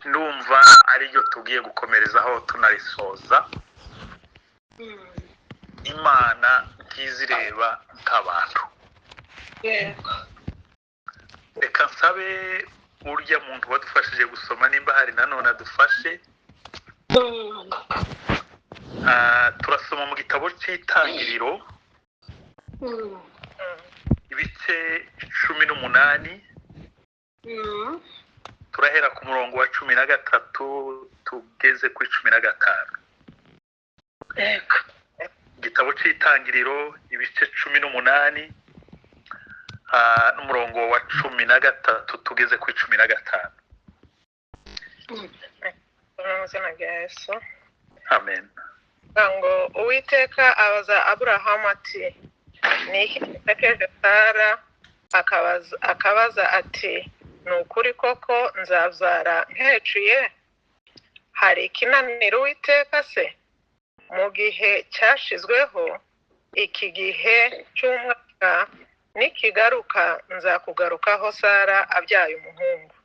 Ndumva ariryo tugiye gukomerezaho tunarisoza. Imana ntizireba nk'abantu. Reka nsabe urya muntu wadufashije gusoma, nimba hari nanone adufashe. Turasoma mu gitabo cy'Itangiriro, ibice 18. Turahera ku murongo wa 13 tugeze kuri 15. Igitabo cy'Itangiriro, ibice 18, n'umurongo wa 13 tugeze kuri 15. Mu izina rya Yesu. Amen. Avuga ngo: "Uwiteka abaza Aburahamu ati: 'Ni iki gisekeje Sara?' Akabaza ati: 'Ni ukuri koko nzabyara nkecuye? Hari ikinanira Uwiteka se? Mu gihe cyashizweho, iki gihe cy'umwaka nikigaruka, nzakugarukaho Sara abyaye umuhungu.'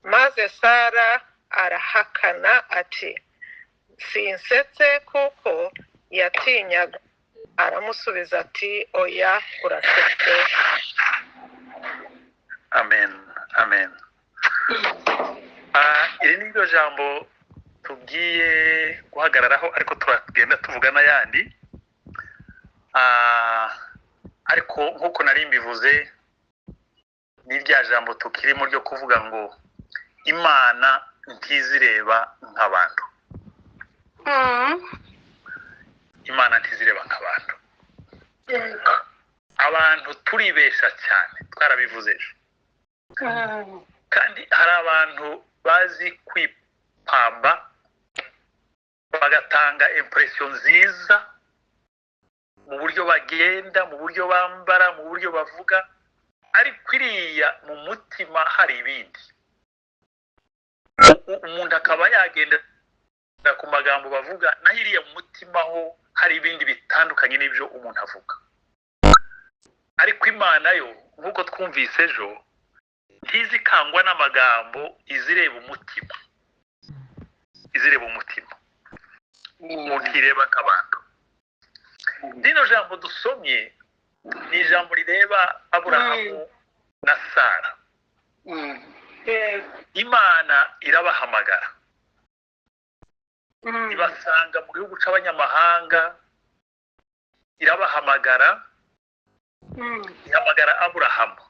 Maze Sara arahakana ati: 'Sinsetse,' kuko yatinyaga. Aramusubiza ati: 'Oya, urasetse.'" Amen, amen. Iri ni ryo jambo tugiye guhagararaho, ariko turagenda tuvuga n'ayandi. Ariko nk'uko nari mbivuze, ni rya jambo tukirimo ryo kuvuga ngo Imana ntizireba nk'abantu. Imana ntizireba nk'abantu. Abantu turibesha cyane, twarabivuze ejo. Kandi hari abantu bazi kwipamba, bagatanga impression nziza mu buryo bagenda, mu buryo bambara, mu buryo bavuga, ariko iriya mu mutima hari ibindi. Umuntu akaba yagendera ku magambo bavuga, naho iriya mu mutima ho hari ibindi bitandukanye n'ibyo umuntu avuga. Ariko Imana yo, nk'uko twumvise ejo, ntizikangwa n'amagambo, izireba umutima, izireba umutima. Umuntu ireba nk'abantu. Rino jambo dusomye ni ijambo rireba Aburahamu na Sara. Imana irabahamagara, ibasanga mu gihugu c'abanyamahanga, irabahamagara, ihamagara Aburahamu.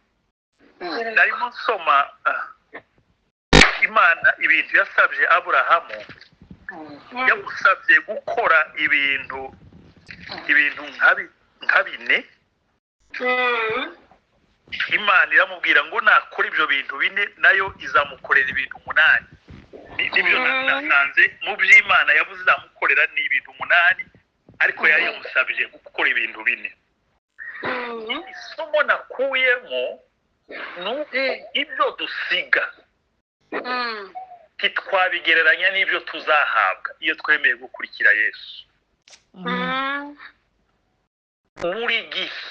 Narimo nsoma, Imana ibintu yasabye Aburahamu, yamusabye gukora ibintu nka bine. Imana iramubwira ngo nakora ibyo bintu bine, nayo izamukorera ibintu umunani. Nibyo nasanze mu by'Imana yavuze izamukorera ni ibintu umunani, ariko yari yamusabye gukora ibintu bine. Isomo nakuyemo ni uko ibyo dusiga ntitwabigereranya n'ibyo tuzahabwa iyo twemeye gukurikira Yesu. Buri gihe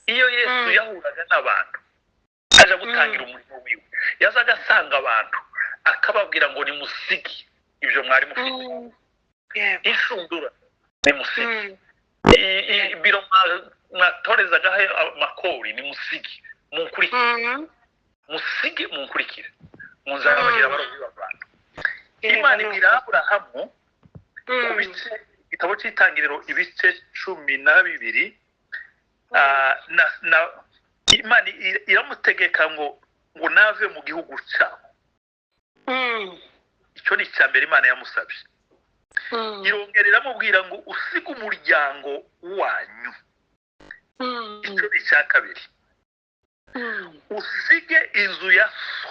iyo Yesu yahuraga n'abantu aje gutangira umurimo wiwe, yazaga asanga abantu akababwira ngo: "Nimusige ibyo mwari mufite, inshundura nimusige, ibiro mwatorezagaho amakori nimusige, munkurikire, musige munkurikire, munzabagira abarobyi b'abantu." Imana ibwira Aburahamu ku bice, igitabo cy'Itangiriro ibice 12, na Imana iramutegeka ngo nave mu gihugu cyabo. Icyo ni icya mbere Imana yamusabye. Irongera iramubwira ngo: "Usige umuryango wanyu." Icyo ni icya kabiri. "Usige inzu ya so."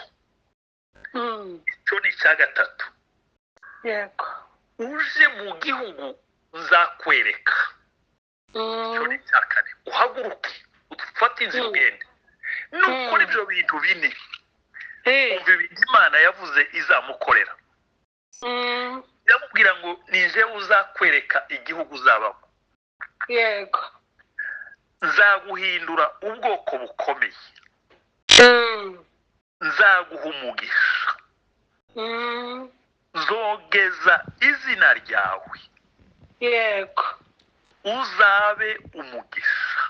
Icyo ni icya gatatu. "Uje mu gihugu nzakwereka." Icyo ni icya kane. "Uhaguruke ufate inzira ugende." Nukora ibyo bintu bine, umva ibintu Imana yavuze izamukorera. Iramubwira ngo: "Nije uzakwereka igihugu uzabamo, nzaguhindura ubwoko bukomeye." Nzaguha umugisha, nzogeza izina ryawe, uzabe umugisha,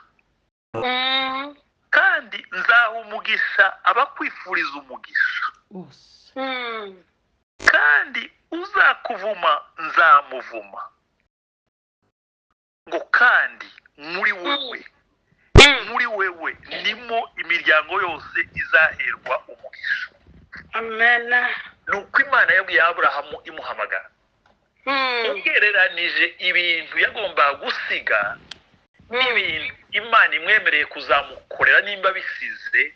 kandi nzaha umugisha abakwifuriza umugisha, bose, kandi uzakuvuma nzamuvuma, ngo kandi muri wewe, muri wewe nimo imiryango yose izaherwa umugisha. Amen. Ni uko Imana yabwiye Aburahamu imuhamagara. Ugereranije ibintu yagombaga gusiga n'ibintu Imana imwemereye kuzamukorera, nimba bisize,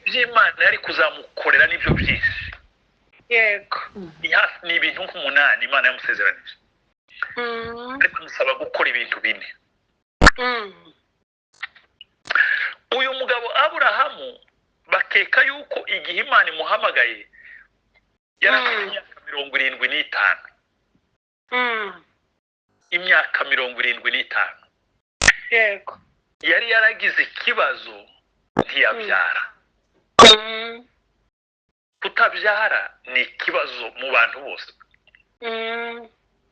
by'Imana yari kuzamukorera nibyo byinshi. Ni hafi, ni ibintu nk'umunani Imana yamusezeranije, ariko imusaba gukora ibintu bine. Uyu mugabo Aburahamu, bakeka yuko igihe Imana imuhamagaye yari afite imyaka 75. Imyaka 75. Yari yaragize ikibazo, ntiyabyara. Kutabyara ni ikibazo mu bantu bose.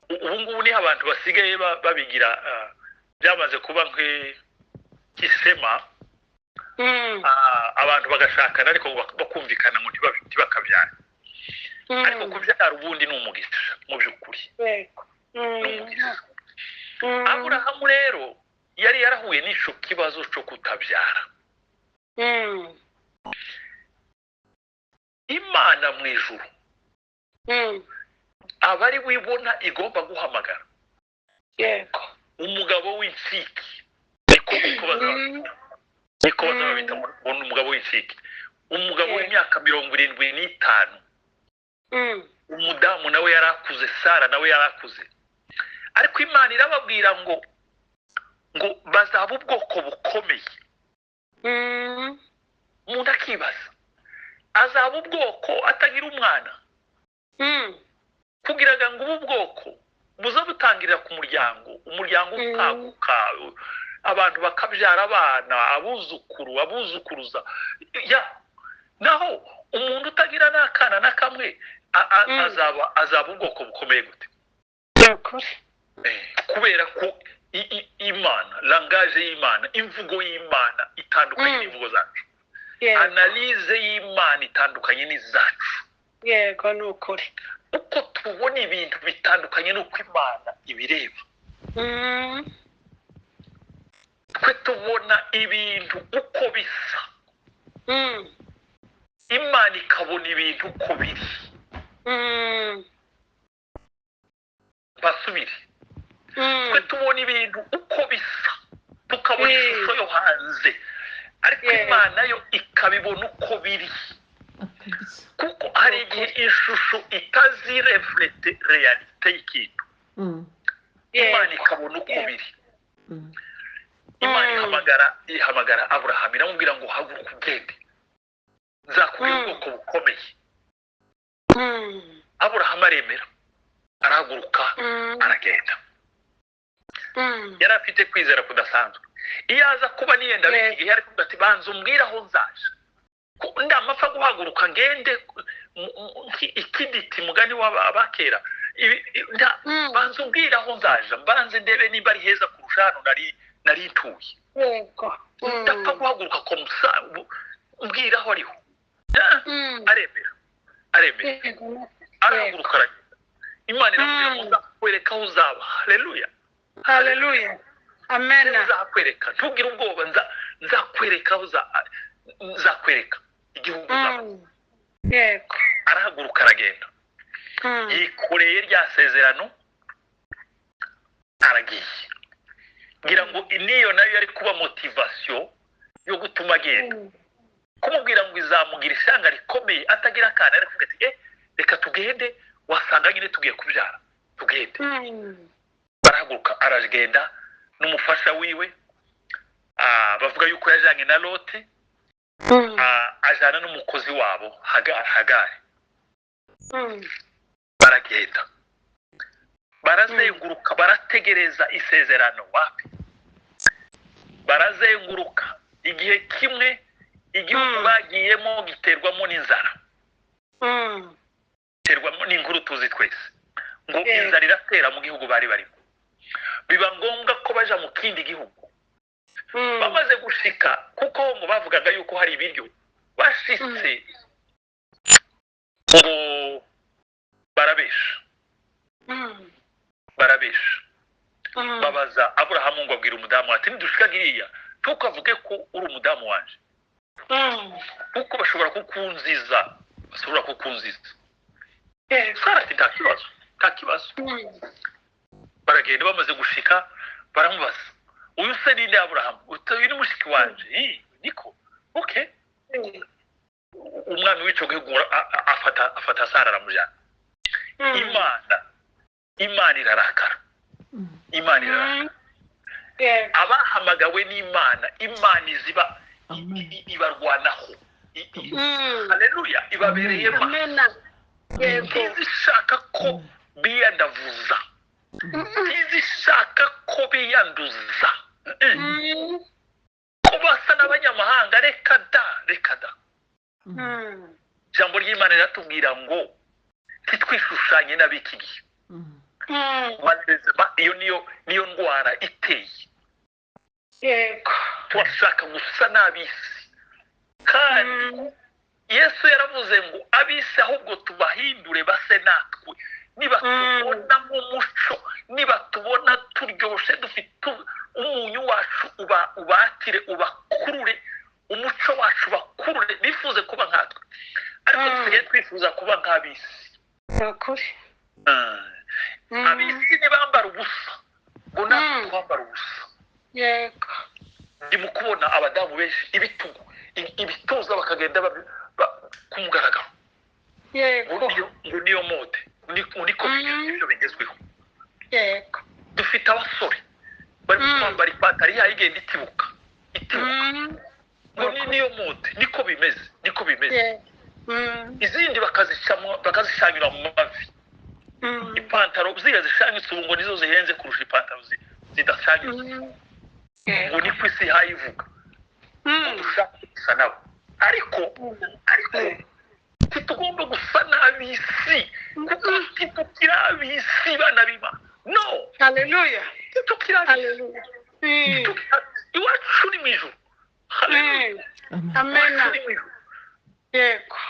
Ubu ngubu niho abantu basigaye babigira, byamaze kuba nk'isema, abantu bagashakana ariko bakumvikana ngo ntibakabyare. Ariko kubyara ubundi ni umugisha mu by'ukuri, ni umugisha. Aburahamu rero yari yarahuye n'ico kibazo cyo kutabyara. Imana mu ijuru aba ari wibona igomba guhamagara umugabo w'incike, niko uko bazaba, niko bazabita ngo ni umugabo w'incike, umugabo w'imyaka 75. Umudamu nawe yari akuze, Sara nawe yari akuze, ariko Imana irababwira ngo bazaba ubwoko bukomeye. Umuntu akibaza, azaba ubwoko atagira umwana? Kugira ngo ube ubwoko buza butangirira ku muryango, umuryango ukaguka, abantu bakabyara abana, abuzukuru, abuzukuruza ya. Naho umuntu utagira n'akana na kamwe azaba ubwoko bukomeye gute? Ni ukuri. Kubera ko Imana, langage y'Imana, imvugo y'Imana itandukanye n'imvugo zacu. Analyse y'Imana itandukanye n'izacu. Yego, ni ukuri. Uko tubona ibintu bitandukanye n'uko Imana ibireba. Twe tubona ibintu uko bisa, Imana ikabona ibintu uko biri. Basubire. Twe tubona ibintu uko bisa, tukabona ishusho yo hanze, ariko Imana yo ikabibona uko biri. Kabisa. Kuko hari igihe ishusho itazireflète réalité y'ikintu, Imana ikabona uko biri. Imana ihamagara Aburahamu, iramubwira ngo: "Haguruka ugende, nzakubwira ubwoko bukomeye." Aburahamu aremera, arahaguruka, aragenda. Yari afite kwizera kudasanzwe. Iyo aza kuba niyenda b'iki gihe, yari kuvuga ati: "Banza umbwire aho nzaje. Ndamapfa guhaguruka ngende ikiditi mugani w'abakera. Banza umbwire aho nzaja, mbanze ndebe nimba ari heza kurusha hano nari ntuye. Ndapfa guhaguruka komusa, mbwira aho ariho." Aremera, aremera, arahaguruka, aragenda. Imana iramubwira ngo: "Nzakwereka aho uzaba." Haleluya! Haleluya, amen. Nzakwereka, ntugire ubwoba, nzakwereka aho nzakwereka igihugu uzaba. Arahaguruka, aragenda, yikoreye rya sezerano, aragiye. Ngira ngo niyo nayo yari kuba motivation yo gutuma agenda. Kumubwira ngo izamugira ishyanga rikomeye atagira akana, ari kuvuga ati: "Eh, reka tugende, wasanga nyine tugiye kubyara, tugende." Barahaguruka, aragenda n'umufasha wiwe. Bavuga yuko yajyanye na Lote, ajyana n'umukozi wabo Hagari. Baragenda, barazenguruka, barategereza isezerano, wapi. Barazenguruka igihe kimwe. Igihugu bagiyemo giterwamo n'inzara, giterwamo n'inkuru tuzi twese ngo inzara iratera mu gihugu bari barimo, biba ngombwa ko baja mu kindi gihugu. Bamaze gushika, kuko ngo bavugaga yuko hari ibiryo, bashitse ngo barabesha, barabesha. Babaza Aburahamu ngo abwira umudamu ati: "Nidushika giriya ntukavuge ko uri umudamu wanje, kuko bashobora kukunziza, bashobora kukunziza." Sara ati: "Nta kibazo, nta kibazo." Baragenda, bamaze gushika baramubaza: "Uyu se ninde, Aburahamu?" "Uyu ni mushiki wanje." "Niko, okay." Umwami w'ico gihugu afata Sara aramujana. Imana irarakara, Imana irarakara. Abahamagawe n'Imana, Imana iziba ibarwanaho. Haleluya, ibabereye maso. Ntizishaka ko biyandavuza, ntizishaka ko biyanduza, ko basa n'abanyamahanga. Reka da, reka da. Ijambo ry'Imana riratubwira ngo ntitwishushanye n'ab'iki gihe. Malheureusement, iyo niyo ndwara iteye. Turashaka gusa n'ab'isi, kandi Yesu yaravuze ngo ab'isi ahubwo tubahindure base natwe. Nibatubona mu muco, nibatubona turyoshe, dufite umunyu wacu, uba ubatire, ubakurure, umuco wacu ubakurure, bifuze kuba nkatwe. Ariko dusigaye twifuza kuba nk'ab'isi. Ni ukuri. Ab'isi ntibambara ubusa, ngo natwe twambara ubusa. Ndi mu kubona abadamu benshi ibitugu, ibituza, bakagenda ku mugaragaro, ngo niyo mode, ngo niko ibyo bigezweho. Dufite abasore bari kwambara ipantaro yayo igenda itibuka itibuka, ngo niyo mode, niko bimeze, niko bimeze. Izindi bakazishanyura mu mavi. Ipantaro ziriya zishanyutse ubu ngo nizo zihenze kurusha ipantaro zidashanyutse, ngo niko isi ihaye ivuga. Dushaka gusa nabo, ariko ntitugomba gusa n'ab'isi, kuko ntitukiri ab'isi, bana b'Imana, no. Haleluya. Ntitukiri ab'isi. Haleluya. Ntitukiri ab'isi. Iwacu ni mu ijuru, haleluya. Amen. Amena. Iwacu ni mu ijuru.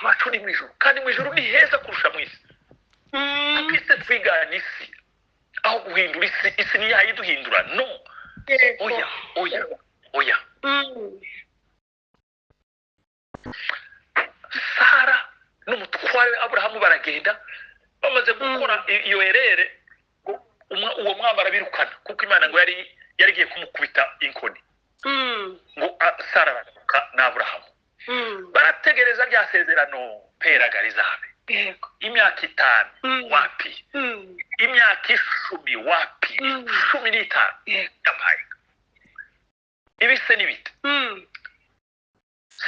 Iwacu ni mu ijuru, kandi mu ijuru ni heza kurusha mu isi. Twese twigana isi aho guhindura isi. Isi niyo iduhindura, no. Oya, oya, oya. Sara n'umutware we Aburahamu baragenda, bamaze gukora iyo erere, ngo uwo mwami arabirukana, kuko Imana ngo yari igiye kumukubita inkoni. Ngo Sara aragaruka na Aburahamu, barategereza rya sezerano peraga rizabe. Imyaka 5, wapi. Imyaka 10, wapi. 15, yampaye ibise n'ibiti.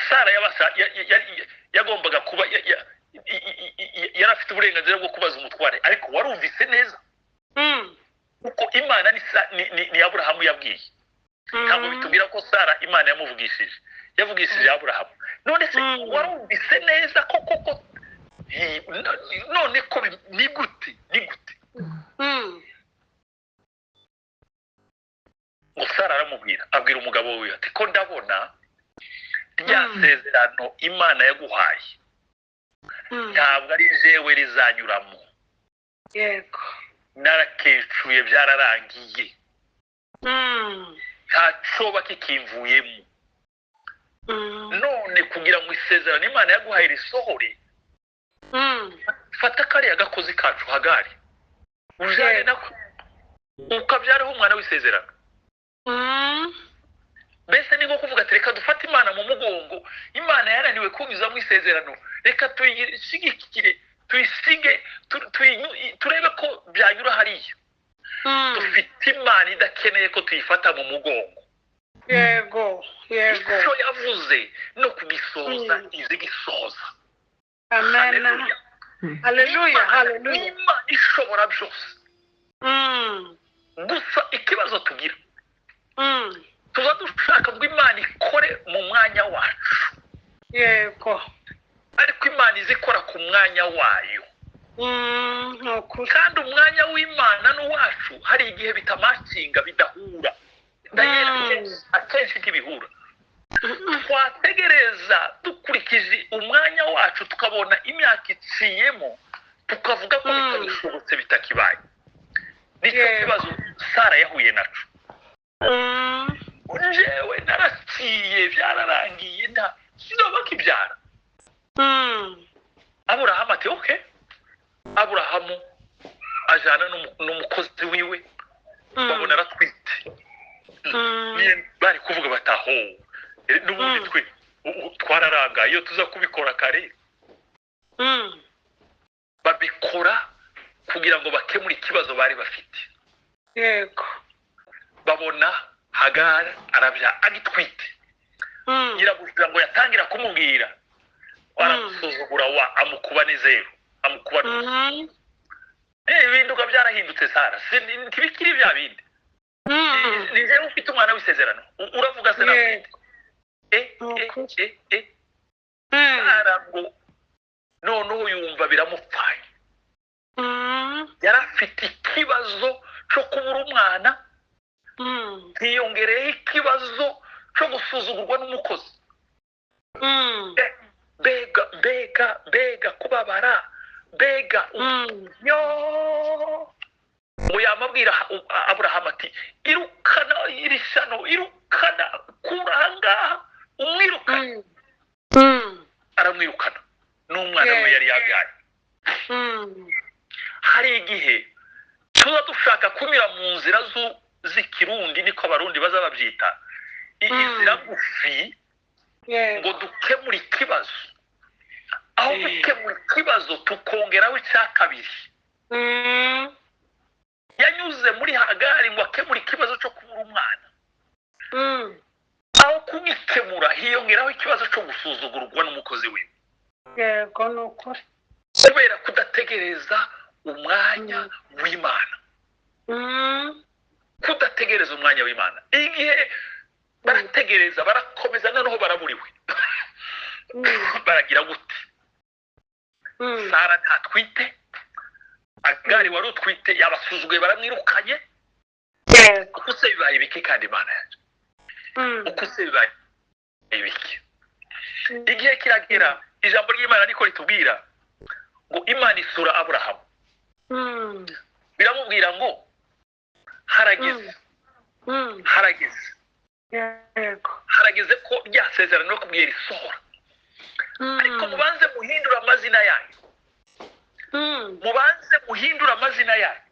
Sara yabasa yagombaga kuba yari afite uburenganzira bwo kubaza umutware, ariko warumvise neza kuko Imana ni Aburahamu yabwiye. Ntabwo bitubwira ko Sara Imana yamuvugishije, yavugishije Aburahamu. None se warumvise neza ko koko none ko ni gute, ni gute? Ngo Sara aramubwira, abwira umugabo wiwe ati: "Ko ndabona rya sezerano Imana yaguhaye, ntabwo ari jewe rizanyuramo. Narakecuye, byararangiye, nta coba kikimvuyemo. None kugira ngo isezerano Imana yaguhaye risohore, fata kariya gakozi kacu Hagari, ujane nako, ukabyareho umwana w'isezerano." Mbese ni nko kuvuga ati: "Reka dufate Imana mu mugongo. Imana yananiwe kunyuzamo isezerano, reka tuyishyigikire, tuyisige, turebe ko byanyura hariya." Dufite Imana idakeneye ko tuyifata mu mugongo. yego yego Icyo yavuze no kugisohoza, izi gisohoza. Amen. Haleluya. Haleluya. Imana, Haleluya. Imana ishobora byose. Gusa ikibazo tugira, tuba dushaka ngo Imana ikore mu mwanya wacu. Yego. Ariko Imana izi ikora ku mwanya wayo. Ni ukuri. Kandi umwanya w'Imana n'uwacu hari igihe bitamakinga, bidahura. Ndahera, akenshi ntibihura. Twategereza dukurikije umwanya wacu, tukabona imyaka iciyemo, tukavuga ko bitagishobotse, bitakibaye. Nicyo kibazo Sara yahuye naco. Njyewe naraciye, byararangiye, nta sinzoba kibyara. Aburahamu ati okay. Aburahamu ajana n'umukozi wiwe. Babona aratwite. Niyo bari kuvuga bataho n'ubundi twe twararangaye, iyo tuza kubikora kare. Babikora kugira ngo bakemure ikibazo bari bafite. Babona Hagari arabya agitwite. Nyirabuja ngo yatangira kumubwira, aramusuzugura, wa amukuba ni zeru, amukuba n'ubusa. Ibintu byarahindutse, Sara. Ntibikiri bya bindi. Ni njyewe ufite umwana w'isezerano. Uravuga se nawe? Ni ukuri. Sara ngo noneho yumva biramupfanye. Yari afite ikibazo cyo kubura umwana, hiyongereyeho ikibazo cyo gusuzugurwa n'umukozi. Mbega, mbega, mbega kubabara, mbega! Yo ngo yamabwira Aburahamu ati: "Irukana iri shano, irukana, kura ahangaha, umwirukane." Aramwirukana n'umwana we yari yabyaye. Hari igihe tuba dushaka kunyura mu nzira z'ikirundi, niko Abarundi baza babyita, inzira ngufi, ngo dukemure ikibazo. Aho gukemura ikibazo tukongeraho icya kabiri. Yanyuze muri Hagari ngo akemure ikibazo cyo kubura umwana. Aho kugikemura hiyongeraho ikibazo cyo gusuzugurwa n'umukozi we. Yego, ni ukuri. Kubera kudategereza umwanya w'Imana. Kudategereza umwanya w'Imana. Igihe barategereza, barakomeza, noneho baraburiwe. Baragira gute? Sara ntatwite. Agari wari utwite yabasuzuguye, baramwirukanye. Uko se bibaye bike kandi Imana yanjye? Uko se bibaye bike? Igihe kiragera, ijambo ry'Imana niko ritubwira ngo Imana isura Aburahamu, biramubwira ngo harageze. Harageze. Harageze ko rya sezerano no kubwira risohora. Ariko mubanze muhindure amazina yayo. Mubanze muhindure amazina yayo.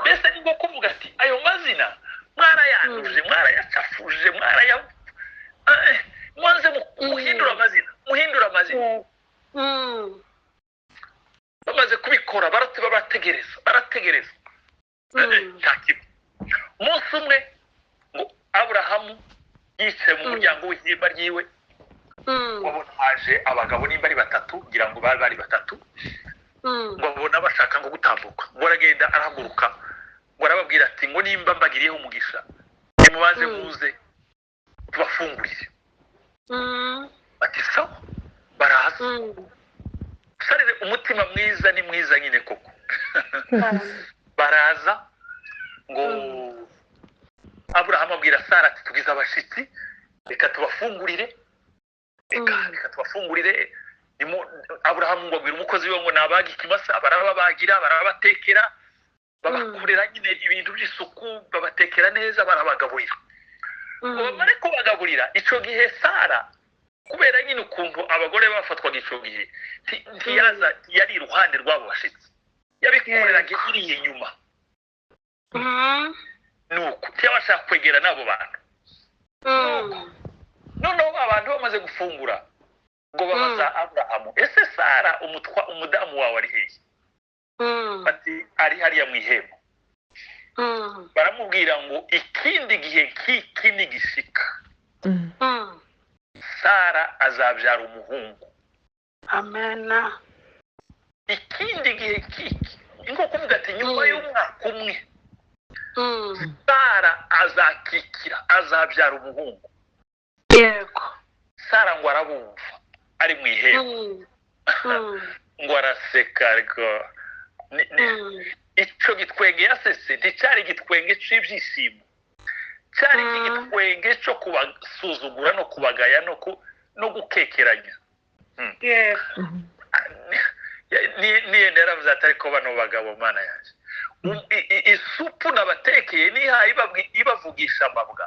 Mbese ni nko kuvuga ati ayo mazina mwarayanduje, mwarayacafuje, mwaraya mubanze muhindure amazina, muhindure amazina. Bamaze kubikora, baratiba, barategereza, barategereza. Nta kimwe. Umunsi umwe ngo Aburahamu yicaye mu muryango w'ihema ryiwe, wabona haje abagabo, nimba ari batatu, ngira ngo bari batatu. Ngo babona bashaka ngo gutambuka, ngo aragenda, arahaguruka, ngo arababwira ati ngo nimba mbagiriyeho umugisha, nimubanze muze tubafungurire. Bati sawa, baraza. Sarire, umutima mwiza ni mwiza nyine koko. Baraza, ngo Aburahamu abwira Sara ati tugize abashitsi, reka tubafungurire, reka reka tubafungurire. Aburahamu ngo abwira umukozi we ngo nabage ikimasa, barababagira, barabatekera, babakorera nyine ibintu by'isuku, babatekera neza, barabagaburira. Ngo bamare kubagaburira, icyo gihe Sara, kubera nyine ukuntu abagore bafatwaga icyo gihe, ntiyaza, yari iruhande rw'abo bashitsi, yabikoreraga iriya inyuma. Nuko ntiyabasha kwegera n'abo bantu. Noneho abantu bamaze gufungura, ngo babaza Aburahamu: "Ese Sara umutwa umudamu wawe ari hehe?" Bati ari hariya mu ihema. Baramubwira ngo ikindi gihe nk'iki nigishika, Sara azabyara umuhungu. Amena. Ikindi gihe nk'iki ni nko kuvuga ati nyuma y'umwaka umwe, Sara azakikira, azabyara umuhungu. Sara ngo arabumva ari mu ihema, ngo araseka. Ariko ico gitwenge yasese nticyari igitwenge c'ibyishimo, cyari igitwenge cyo kubasuzugura no kubagaya no gukekeranya. Niyenda yaravuze ati: "Ariko bano bagabo, Mana yanjye, isupu nabatekeye nihaye ibavugisha amabwa.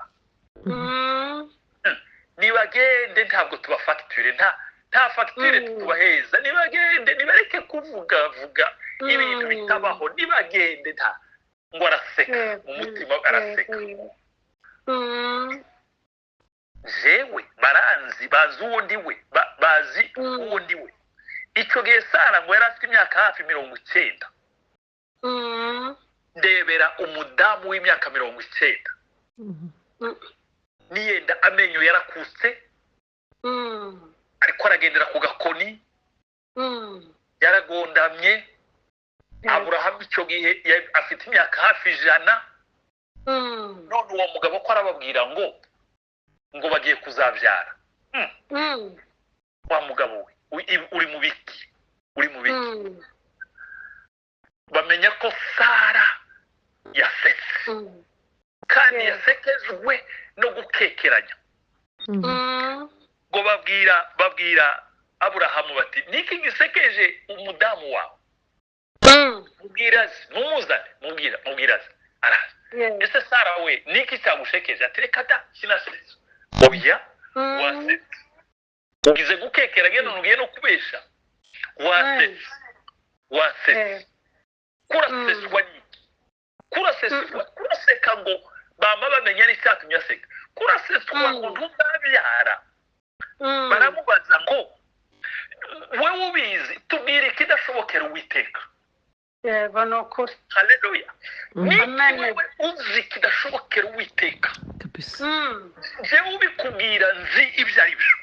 Nibagende, ntabwo tubafagiture, nta fagitire tubaheza. Nibagende, nibareke kuvugavuga ibintu bitabaho, nibagende." Nta ngo araseka mu mutima, araseka. Jewe baranzi, bazi uwo ndi we, bazi uwo ndi we. Icyo gihe Sara ngo yari afite imyaka hafi 90. Ndebera umudamu w'imyaka 90, niyenda amenyo yarakutse, ariko aragendera ku gakoni, yaragondamye. Aburahamu icyo gihe afite imyaka hafi 100. None uwo mugabo ko arababwira ngo bagiye kuzabyara? Wa mugabo we, uri mu biki? Uri mu biki? Bamenya ko Sara yasetse, kandi yasekejwe no gukekeranya. Ngo babwira Aburahamu bati: "Niki gisekeje umudamu wawe? Mubwira aze, mumuzane, mubwira aze." Araza. "Ese Sara we, niki cyagushekeje?" Ati: "Reka da, sinasetse." "Oya, wasetse. Ugize gukekeranya none ugiye no kubesha. Wasetse, wasetse. Kuraseswa niki? Kuraseswa, kuraseka." Ngo bama bamenya n'icyatumye aseka. "Kuraseswa ngo ntuzabyara." Baramubaza ngo: "Wowe ubizi, tubwire ikidashobokera Uwiteka." Yego, ni ukuri. Haleluya! Niki Amen. wewe uzi kidashobokera Uwiteka? Kabisa. Njyewe ubikubwira nzi ibyo ari byo.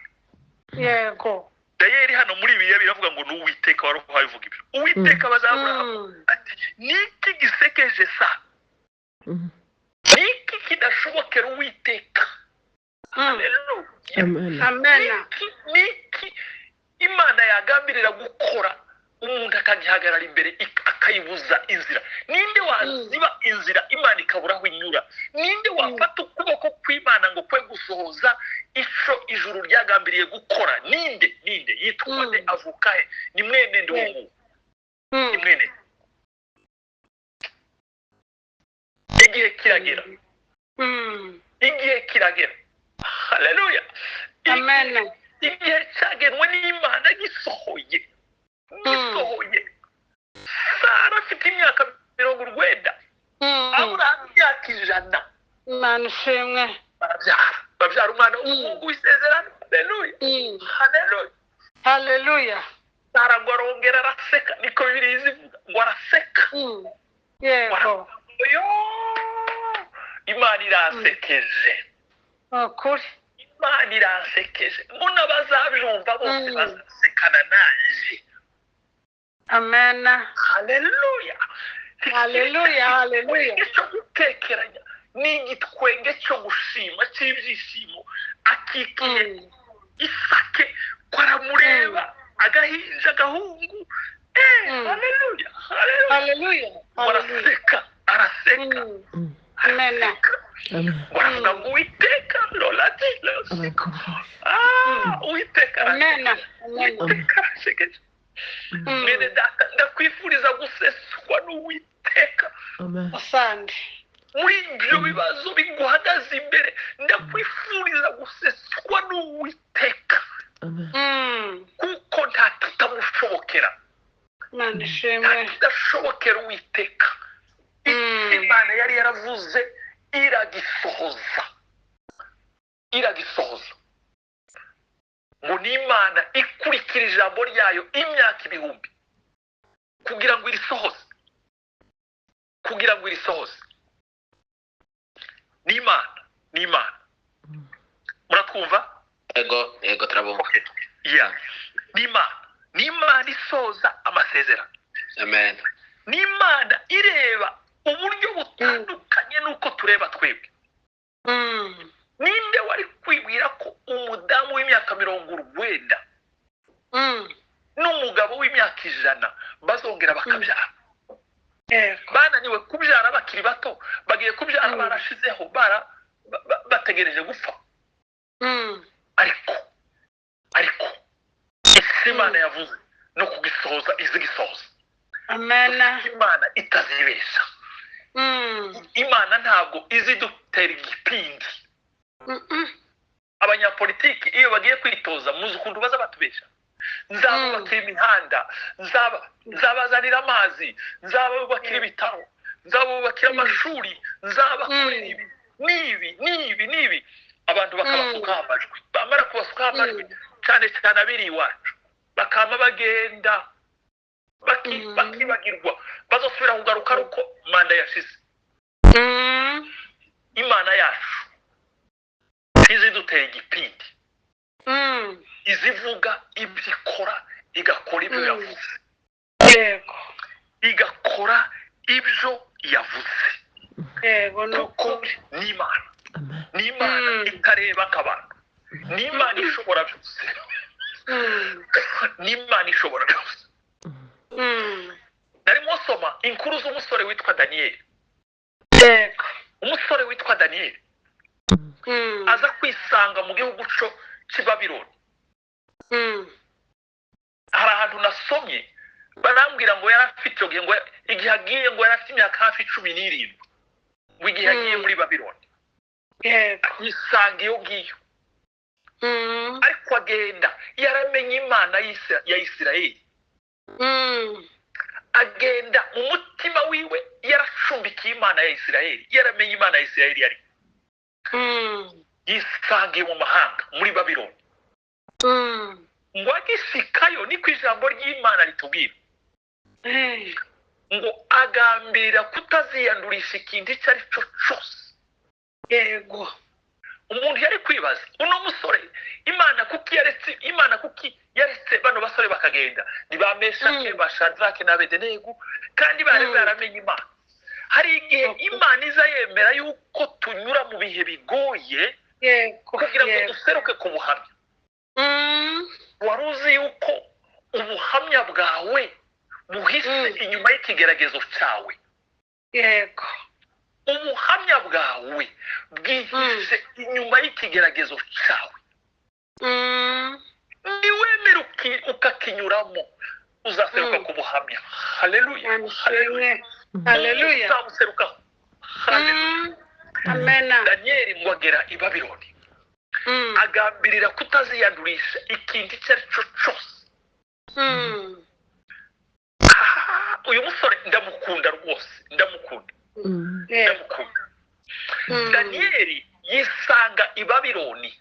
Dayeri hano muri Bibiliya biravuga ngo ni Uwiteka wari uhaye uvuga ibyo. Uwiteka abaza Aburahamu ati: "Niki gisekeje sa? Niki kidashobokera Uwiteka?" Haleluya! Amen. Amen. Niki Imana yagambirira gukora, umuntu akagihagarara imbere, akayibuza inzira? Ninde waziba inzira Imana ikabura aho inyura? Ninde wafata ukuboko kw'Imana ngo kwe gusohoza ico ijuru ryagambiriye gukora? Ninde? Ninde? Yitwa nde? Avuka he? Ni mwene nde uwo nguwo? Ni mwene nde? Igihe kiragera. Igihe kiragera. Haleluya! Amen. Igihe cyagenwe n'Imana gisohoye, gisohoye. Sara afite imyaka 90, Aburahamu imyaka 100. Imana ishimwe. Barabyara, babyara umwana w'umuhungu w'isezerano. Haleluya! Haleluya! Haleluya. Sara ngo arongera araseka, niko Bibiliya izivuga, ngo araseka. Yo, Imana iransekeje. Ukuri. Imana iransekeje, ngo n'abazabyumva bose bazasekana nanjye. Amen. Haleluya! Haleluya, haleluya. Igitwenge cyo gutekeranya ni igitwenge cyo gushima, cy'ibyishimo. Akikiye Isake, ko aramureba, agahinja, agahungu. Haleluya, haleluya! Haleluya, haleluya. Araseka, araseka. Amen. Araseka. Amen. Baravuga ngo Uwiteka lolati. Amen. Ah, Uwiteka Amen. araseka. Amen. Uwiteka arasekeje. Mwene data, ndakwifuriza guseswa n'Uwiteka Amen. Asante. muri ibyo bibazo biguhagaze imbere. Ndakwifuriza guseswa n'Uwiteka, Amen. Kuko nta kitamushobokera. Imana Nta ishimwe. kidashobokera Uwiteka. Imana yari yaravuze iragisohoza, iragisohoza. Ngo ni Imana ikurikira ijambo ryayo imyaka ibihumbi kugira ngo irisohoze, kugira ngo irisohoze. Ni Imana, ni Imana. Muratwumva? Yego, turabumva. Okay. Yeah. Ni Imana, ni Imana isoza amasezerano. Amen. Ni Imana ireba uburyo butandukanye n'uko tureba twebwe. Ninde wari kwibwira ko umudamu w'imyaka mirongo Kurara barashizeho, bara bategereje gupfa. Ariko icyo Imana yavuze no kugisohoza izigisohoza. Amen. Imana itazibesha. Imana ntabwo izidutera igipindi. Abanyapolitiki iyo bagiye kwitoza, muzi ukuntu baza batubesha: nzabubakira imihanda, nzabazanira amazi, nzabubakira ibitaro, nzabubakira amashuri, nzabakorera ibi n'ibi n'ibi n'ibi. Abantu bakabasukaho amajwi, bamara kubasukaho amajwi, cyane cyane abiri iwacu, bakama bagenda bakibagirwa, bazosubira kugaruka ari uko manda yashize. Imana yacu ntizidutera igipindi. Izivuga ibyo ikora, igakora ibyo yavuze. Igakora ibyo yavuze. Yego, ni Kuko ukuri. ni Imana. Amen. Ni Imana itareba nk'abantu, ni Imana ishobora byose. Ni Imana ishobora byose. Narimo nsoma inkuru z'umusore witwa Daniyeli. Umusore witwa Daniyeli aza kwisanga mu gihugu cyo cy'i Babironi. Hari ahantu nasomye barambwira ngo yari afite icyo gihe, ngo igihe agiye, ngo yari afite imyaka hafi 17, ngo igihe agiye muri Babironi, yisanga iyo ngiyo. Ariko agenda yaramenye Imana ya Isirayeli. Agenda mu mutima wiwe yaracumbikiye Imana ya Isirayeli, yaramenye Imana ya Isirayeli yari. Yisangiye mu mahanga muri Babironi. Ngo agishikayo, niko ijambo ry'Imana ritubwira, ngo agambirira kutaziyandurisha ikintu icyo ari cyo cyose. Umuntu yari kwibaza, uno musore, Imana kuki yaretse, Imana kuki yaretse bano basore bakagenda, ni ba Meshake, ba Shadrake na Abedenego, kandi bari baramenye Imana? Hari igihe Imana iza yemera yuko tunyura mu bihe bigoye kugira ngo duseruke ku buhamya. Wari uzi yuko ubuhamya bwawe buhise inyuma y'ikigeragezo cyawe? Ubuhamya bwawe bwihishe inyuma y'ikigeragezo cyawe. Niwemera ukakinyuramo, uzaseruka ku buhamya. Haleluya, haleluya! Amishimwe. Haleluya. Uzabuserukaho. Haleluya! Amena. Daniyeli ngo agera i Babironi, agambirira kutaziyandurisha ikintu icyo ari cyo cyose. Ah, uyu musore ndamukunda rwose, ndamukunda. Ndamukunda. Daniyeli yisanga i Babironi.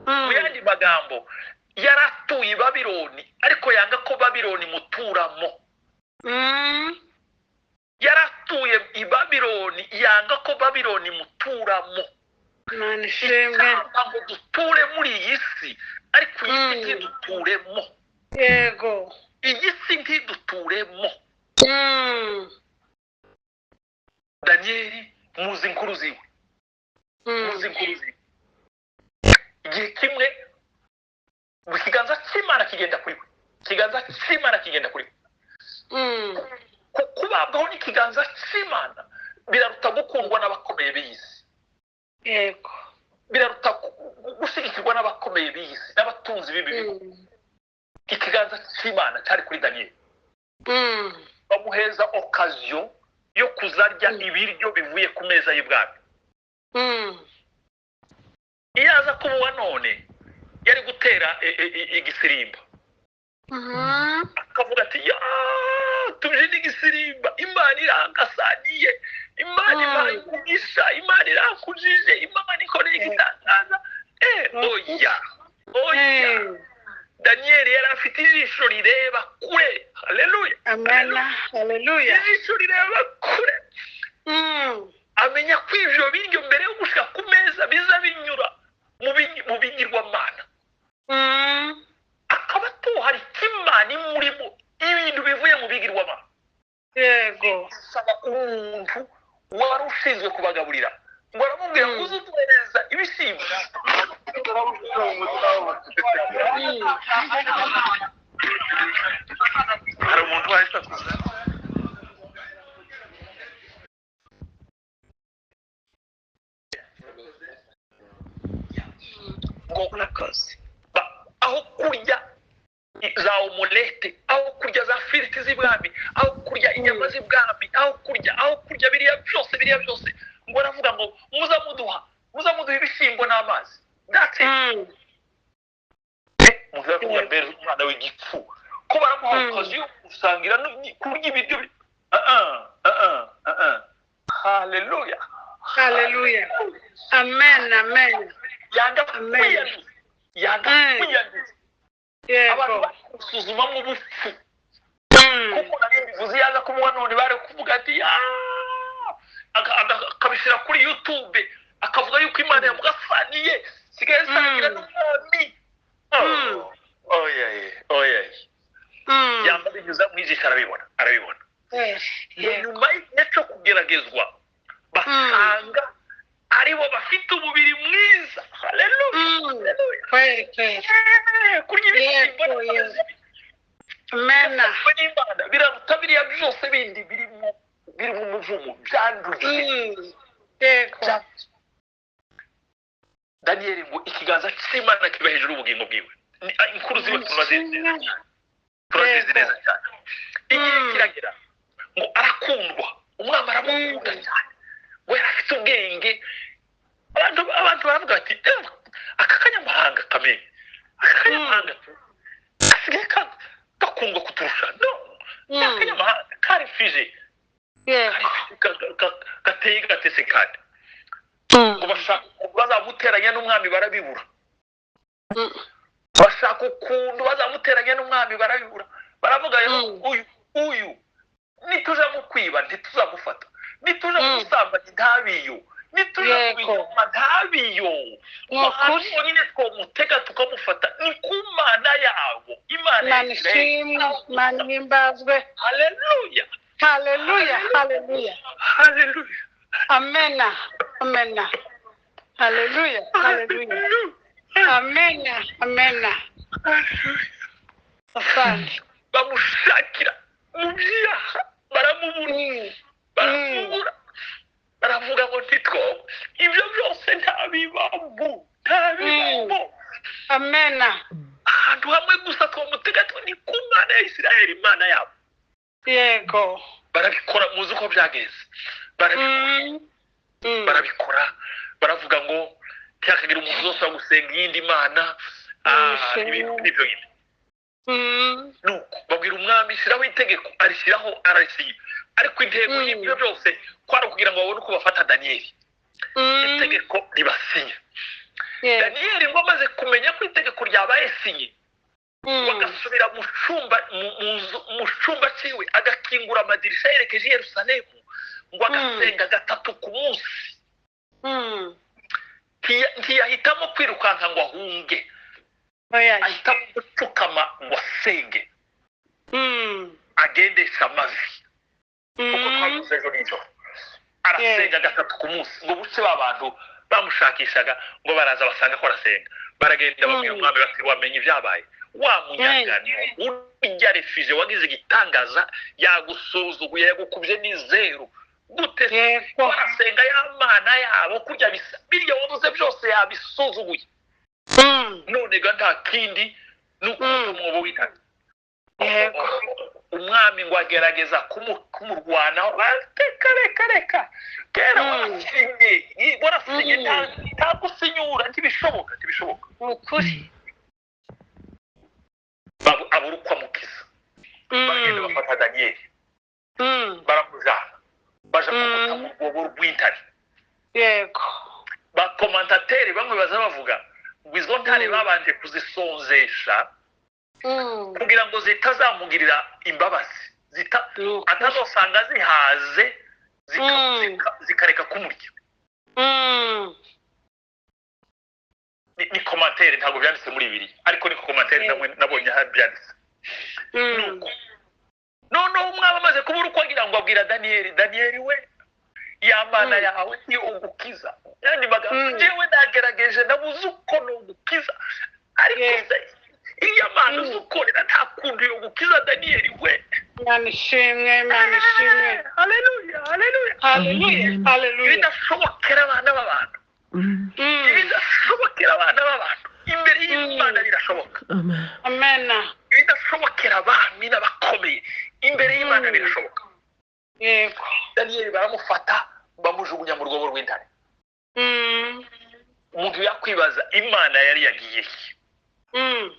Mu yandi magambo, yari atuye i Babironi, ariko yanga ko Babironi muturamo. Yari atuye i Babironi, yanga ko Babironi muturamo. Imana ishimwe. Icyampa ngo duture muri iyi si, ariko iyi si ntiduturemo. Iyi si ntiduturemo. Daniyeli, muzi inkuru ziwe. Muzi inkuru ziwe. Igihe kimwe ngo ikiganza cy'Imana kigenda kuri we, ikiganza cy'Imana kigenda kuri we. Kubabwaho n'ikiganza cy'Imana biraruta gukundwa n'abakomeye b'iyi si. Biraruta gushyigikirwa n'abakomeye b'iyi si n'abatunzi b'ibi bihugu. Ikiganza cy'Imana cyari kuri Daniyeli. Bamuheza occasion yo kuzarya ibiryo bivuye ku meza y'ibwami. Iyo aza kuba uwa none, yari gutera igisirimba, akavuga ati: "Ya, tubyine igisirimba, Imana irangasaniye, Imana impaye umugisha, Imana irankujije, Imana ikoreye igitangaza." Oya, oya! Daniyeli yari afite ijisho rireba kure. Haleluya! Amena. Haleluya. Ijisho rireba kure. Amenya ko ivyo biryo mbere yo gushika ku meza biza binyura mu bigirwamana. Akaba atuhari imana imurimo ibintu bivuye mu bigirwamana. Saba umuntu wari ushinzwe kubagaburira, ngo aramubwira ngo uze uduhereza ibishyimbo. Hari umuntu wahise akuza. Murakoze. Aho kurya za omelette, aho kurya za firiti z'ibwami, aho kurya inyama z'ibwami, aho kurya biriya byose, ngo aravuga ngo muza muduha ibishyimbo n'amazi. That's it. Umuntu aravuga mbere umwana w'igipfu ko baramuha akazi yo gusangira no kurya ibiryo ah ah ah ah ah, haleluya. Haleluya, amen, amen. Yanga Amen. kwiyanduza, yanga kwiyanduza. Abantu bamusuzumamo ubupfu, kuko nari mbivuze, yaza kumuha none bari kuvuga ati: "Ah!" Akabishyira kuri YouTube, akavuga yuko Imana yamugasaniye, sigaye asangira n'umwami. Oya oya, yamba binyuza mu ijisho, arabibona, arabibona. Ngo nyuma y'igihe cyo kugeragezwa basanga aribo bafite umubiri mwiza. Haleluya. Haleluya. Kweli kweli. Kurya ibishyimbo n'amazi Amena. n'Imana biraruta biriya byose bindi birimo umuvumo, byanduye. Daniyeli ngo ikiganza cy'Imana kiba hejuru y'ubugingo bwiwe. Inkuru ziwe turazizi neza, turazizi neza cyane. Igihe kiragera ngo arakundwa, umwami aramukunda cyane, ngo yari afite ubwenge. Abantu baravuga bati: "Eh, aka kanyamahanga kamenye, aka kanyamahanga gasigaye gakundwa kuturusha." No ni akanyamahanga karifije, gateye gatese kandi ngo bashaka ukuntu bazamuteranya n'umwami, barabibura. Bashaka ukuntu bazamuteranya n'umwami, barabibura. Baravuga rero, uyu nituja mu kwiba ntituzamufata, nituja mu busambanyi ntabiyo, nituja mu binyoma ntabiyo. Ni Ahantu ukuri. honyine twamutega tukamufata ni ku Mana yabo, Imana ya Imana Isirayeli. ishimwe, Imana ihimbazwe. Haleluya. Haleluya, haleluya. Haleluya. Amena, amena. Haleluya, haleluya. Amena, amena. Asante. Bamushakira mu byaha, baramubura. Baramubura, baravuga ngo ntitwowe, ibyo byose ntabibamo, ntabibamo. Amena. Ahantu hamwe gusa twamutega ni ku Mana ya Isirayeli, Imana yabo. Barabikora, muzi uko byagenze, barabikora. Barabikora, baravuga ngo ntihakagire umuntu uzosaba gusenga iyindi mana, ibintu nk'ibyo nyine. Nuko babwira umwami: "Shyiraho itegeko." Arishyiraho, ararisinya. Ariko intego y'ibyo byose kwari ukugira ngo babone uko bafata Daniyeli. Itegeko ribasinya. Daniyeli ngo amaze kumenya ko itegeko ryabaye sinye, ngo agasubira mu cyumba, mu nzu, mu cyumba cyiwe, agakingura amadirisha yerekeje i Yerusalemu, ngo agasenga gatatu ku munsi. Ntiyahitamo kwirukanka ngo ahunge, Oya. ahitamo gupfukama ngo asenge, agendesha amavi, kuko twavuze ejo nijoro, arasenga gatatu ku munsi. Ngo buce ba bantu bamushakishaga ngo baraza, basanga ko arasenga, baragenda babwira umwami bati: "Wamenye ibyabaye? Wa munyagano urya réfugié wagize igitangaza yagusuzuguye, yagukubye ni zeru gute?" Arasenga ya Mana yabo, kurya bisa birya wavuze byose yabisuzuguye. None ga nta kindi ni ukumuta umwobo w'intare. Umwami ngo agerageza kumurwanaho, reka reka reka, kera warasinye, warasinye, nta gusinyura, ntibishoboka, ntibishoboka. Ni ukuri. Abura uko amukiza. Baragenda bafata Daniyeli, baramujana, baja kumuta mu rwobo rw'intare. Ba commentateurs bamwe baza bavuga ngo izo ntare babanje kuzisonzesha kugira ngo zitazamugirira imbabazi, Ni ukuri. atazosanga zihaze, zikareka kumurya. Ni commentaire, ntabwo byanditse muri bibiri, ariko ni commentaire nabonye aha byanditse. Nuko noneho umwami amaze kubura uko agira, ngo abwira Daniyeli: "Daniyeli we, ya Mana yawe niyo ugukiza." Yandi magambo, "Njyewe nagerageje, nabuze uko nugukiza, ariko se iriya Mana uzi ukorera nta kuntu yo gukiza Daniyeli we?" Imana ishimwe, Imana ishimwe. Haleluya, haleluya. Haleluya, haleluya. Ibidashobokera abana b'abantu, ibidashobokera abana b'abantu, Imana Amen. Amen. Ibidashobokera abami n'abakomeye, imbere y'Imana birashoboka. Yego. Daniyeli baramufata, bamujugunya mu rwobo rw'intare. Umuntu yakwibaza Imana yari yagiye he?